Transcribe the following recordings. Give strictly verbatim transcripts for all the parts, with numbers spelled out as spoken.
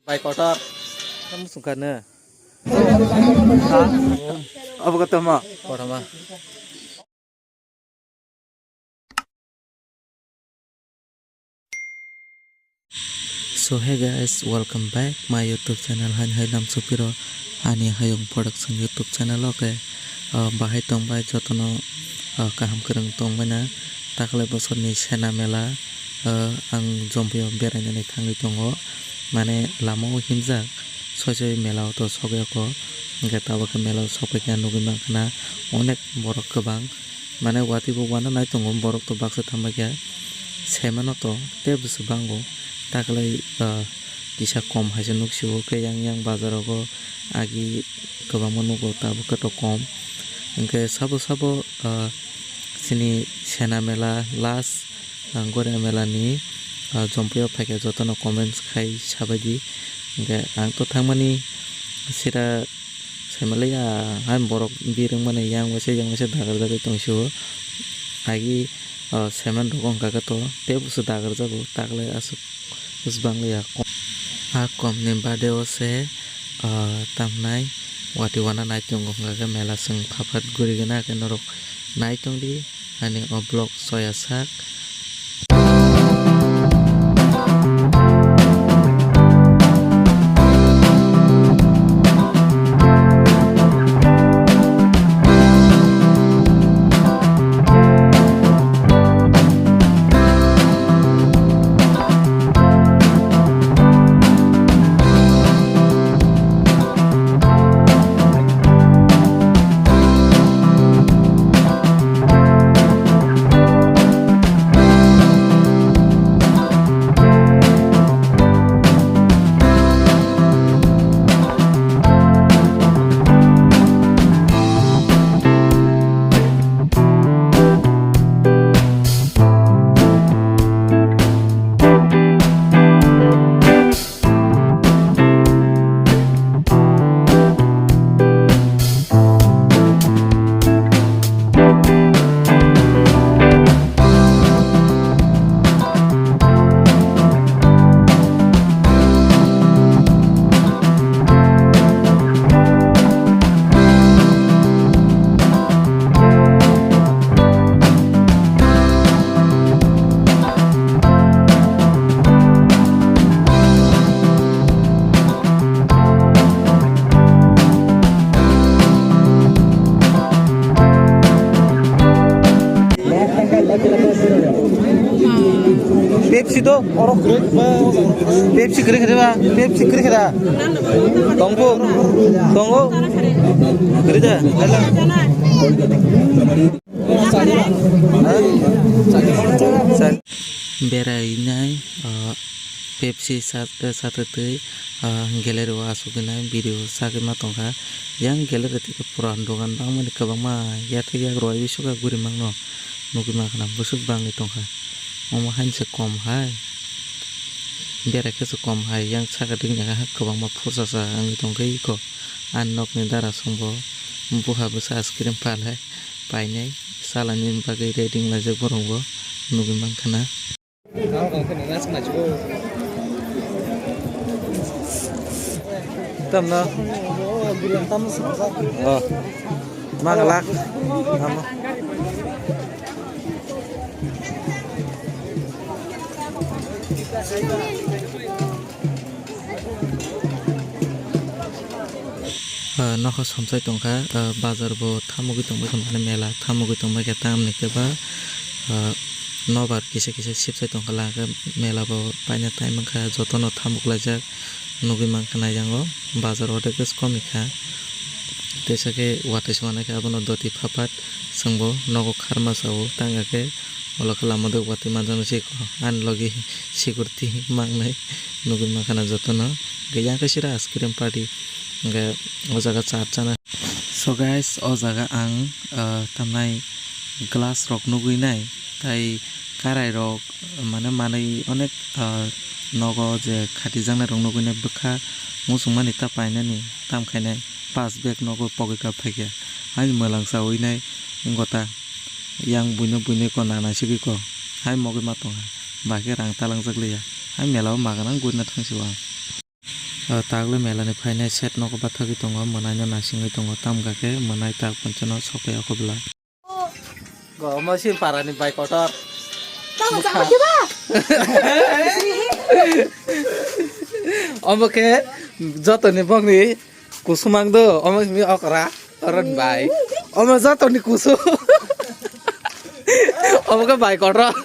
Bai kotor. Kamu sungkar ne? Abo kotor ma? Kotor ma. So hey guys, welcome back my YouTube channel. Hain hai lam supiro ani Hayung Production YouTube channel. Okay, uh, bahai tongbai jotono, uh, kaham kwrwng tongbai na. Taklai bosorni Sena Mela, uh, ang Jompio berainani thangwi tongo. Mane lama o himjak, soi soi mela o to sogwi oko. Hingke tabuk khe mela o sokphaikha nugwi mankha na onek borok kwbang. Mane watwi bo uananai tongo, borok to baksa thambai kha. Semano to tei bwswk bango. Taklai, ah, kisa kom hai se nuksio, khe yang yang bazar rogo agi kwbangma nugo, tabuk khe to kom. Hingke sabo sabo, ah, chini Sena Mela last, ah, Goria Mela ni, ah, Jompio phaikha, jotono comments khai sabai di. Hingke ang to thangmani sira Saimanliya, hai borok birwng mani yang waisa yang waisa dagarjagwi tongsiwo. Agi, o, saiman rok wngkha khe to tei buso dagarjago, taklai aswk swbangliya. A komni bade o se, o, tamnai watwi wana naitongo wngkha khe mela chwng phaphat gurigena khe norok naitongdi. Ani o vlog soya sak. Pepsi to? Pepsi kwrwi khe ba? Pepsi kwrwi khe da? Tongbo? Tongo? Kwrwi da? Berainai, ah, Pepsi sa-, satwi twi, ah, gallery o asugwi nai video sagwi ma tongkha. Yang gallery twi pura dogan bangmani kwbangma yathek yak rwui sukha guri mangno nugwi mankha na bwswk bangwi tongkha. Omo haino se kom hai, berai khe se kom hai, yang saka digi nai ha kwbangma phursa sa wngwi tongkha iko. Ani nokni dara songbo buha bwsa ice cream palai painai, salani bagwi ready wnglaijak borokbo nugwi mankha na. Tamno? Oh. Magalak. Tamo. Ah, nokha somsai tongkha, ah, bazar bo thamogwi tongbaikha, mane mela thamogwi tongbaikha, tamni khe ba, ah, nobar kisa kisa sipsai tongkha, lama khe mela bo paina time wngkha, jotono thamoklaijak nugwi mankha na yango, bazar o tei bwswk komikha, teisa khe watwi se manaikha, abono doti phapat chwngbo nogo kharma sao, tangkha khe. Ulo khe lama dok watwi manjaknai se ani logi security mangnai nugwi mankha na jotono. Hwnkhe yang khe sira ice cream party hwnkhe o jaga cha chana. So guys, o jaga ang, ah, tamnai glass rok nugwi nai, tai karai rok mane manwi onek, ah, nogo je khatijaknai rok nugwi nai, bwkha muchungmani ta painani tam khainai pass bag nogo pokika phaikha ani mwlang chawi nai wngkha ta. Yang buino buino ko nana sigwi ko hai mogwi ma tongkha, bahai khe rang talangjak liya, hai mela o maga nang gurina thang si o ang. O tagwi mela ni phainai set nogo bathagwi tongo, mwnaino naisingwi tongo, tamokhe mwnai tak ponchano sokya khobla. Go, omo sin para ni bai kotor. Tamo chama diba? Omo khe joto ni bokni kusumang do, omo mi okra, oron bai. Omo joto ni kusu. Omo khe bai kotor.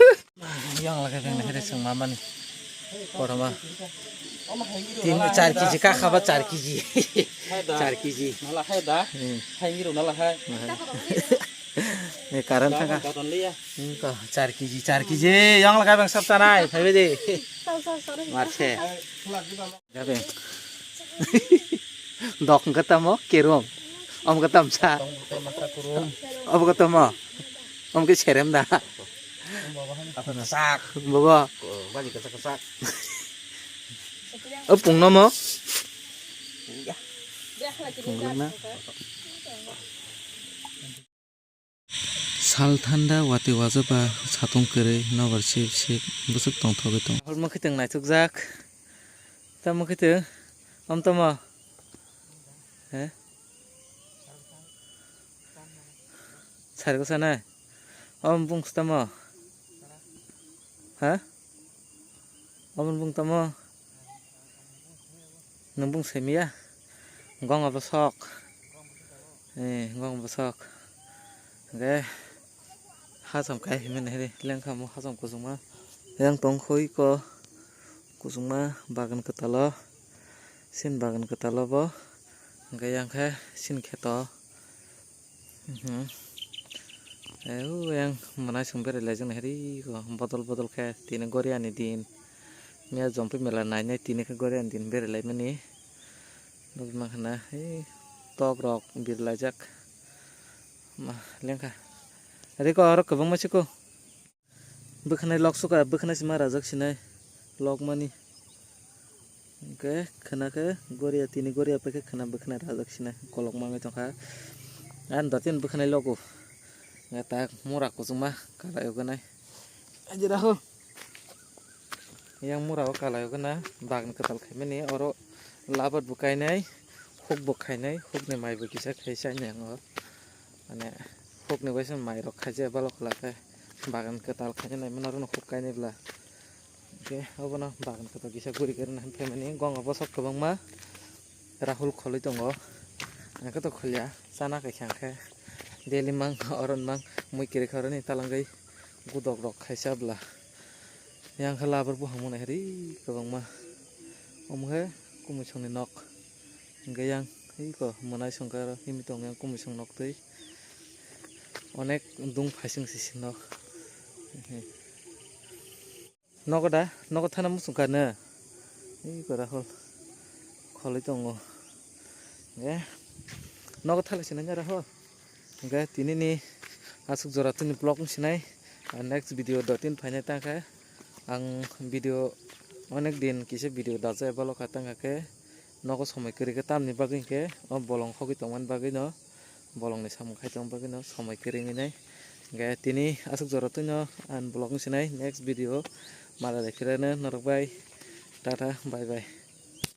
Yang lage beng lage seng mamani. Koroma. Tin, char kg ka khaba char kg. Char kg. Nala hai da. Hmm. Hai ngiro nala hai. Ni karan thaka. Katon liya. Hmm, ko char kg, char kg. Yang lage beng sab tanai. Phaibe de. Marse. Gabe. Dok wngkha tamo kerong. Om khe tamsa. Om khe tamo. Om khe serem da. Sak. Bobo. Bali kasa kasa. O pungno mo. Pungno na. Sal thanda watwi wajaba satung kwrwi nobar sip sip bwswk tongthogwi tongo. Hor mwkhwtwng naithokjak. Tamo khwtwng. Om tamo. He? Sari ko sana. Om bung tamo. Ha? Om bung tamo. Nwng bung semiya. Gong abo sok. Eh, gong abo sok. Ge. Hacham kai himani hiri lengkha mo hacham kuchukma. Yang tong khoi ko kuchukma bagan kwtalo. Sin bagan kwtalo bo. Hingke yang khe sin kheto. Mhm. Eh, u yang mwnai song berai lai jani hiri ko bodol bodol khe tini goriani din. Miya jompi mela nai nai tini khe goriani din berai lai mani. Nugui mankha na, eh, tok rok bir lai jak. Ma, lengkha. Riko oro kwbangma siko. Bwkhanai lok suka, bwkhanai sima rajak sinai lok mani. Hingke khwna khe goria, tini goria pai khe khwna bwkhanai rajak sinai kolok mangwi tongkha. Ani dotin bwkhanai logo. Hingke tak mura kuchukma kalai ogonai. Aji Rahul. Yang mura o kalai ogonai bagni kwtal khaimani oro labat bo kainai, huk bo khainai, hukni mai bo kisa khai chai nai ang o. Mane hukni waisa mai rok khaijak balok khlai khe bagan kwtal khaina nai mano oro no huk kainai bwla. Hingke obono bagan kwtal kisa guri gari nai phaimani gongo bosok kwbangma Rahul kholwi tongo. Ang khe to kholiya chana khe khe ang khe daily mang oron mang mui kwrwi kha oroni talangwi gudok rok khaisa bwla. Yang khe labar buphang mwnai ri kwbangma. Omo khe kumisongni nok. Hingke yang iko mwnai songkhe oro himwi tong yang kumisong nok twi. Onek dung phaising sisi nok. Nogo da, nogo thana muchung kha nw. Iko Rahul kholwi tongo. Hingke nogo thalai sinai Rahul. Hingke tini ni aswk jora tini vlog wng sinai. Next video dotin phainai tangkhe ang video onek din kisa video dajai balo kha tangkha khe nogo somoi kwrwi khe tamni bagwi hingke o bolong khogwi tongmani bagwi no bolong ni samung khai tongmani bagwi no somoi kwrwi wngwi nai. Hingke tini aswk jora twi no ang vlog wng sinai next video mala dai phirano norok bai tata bye bye.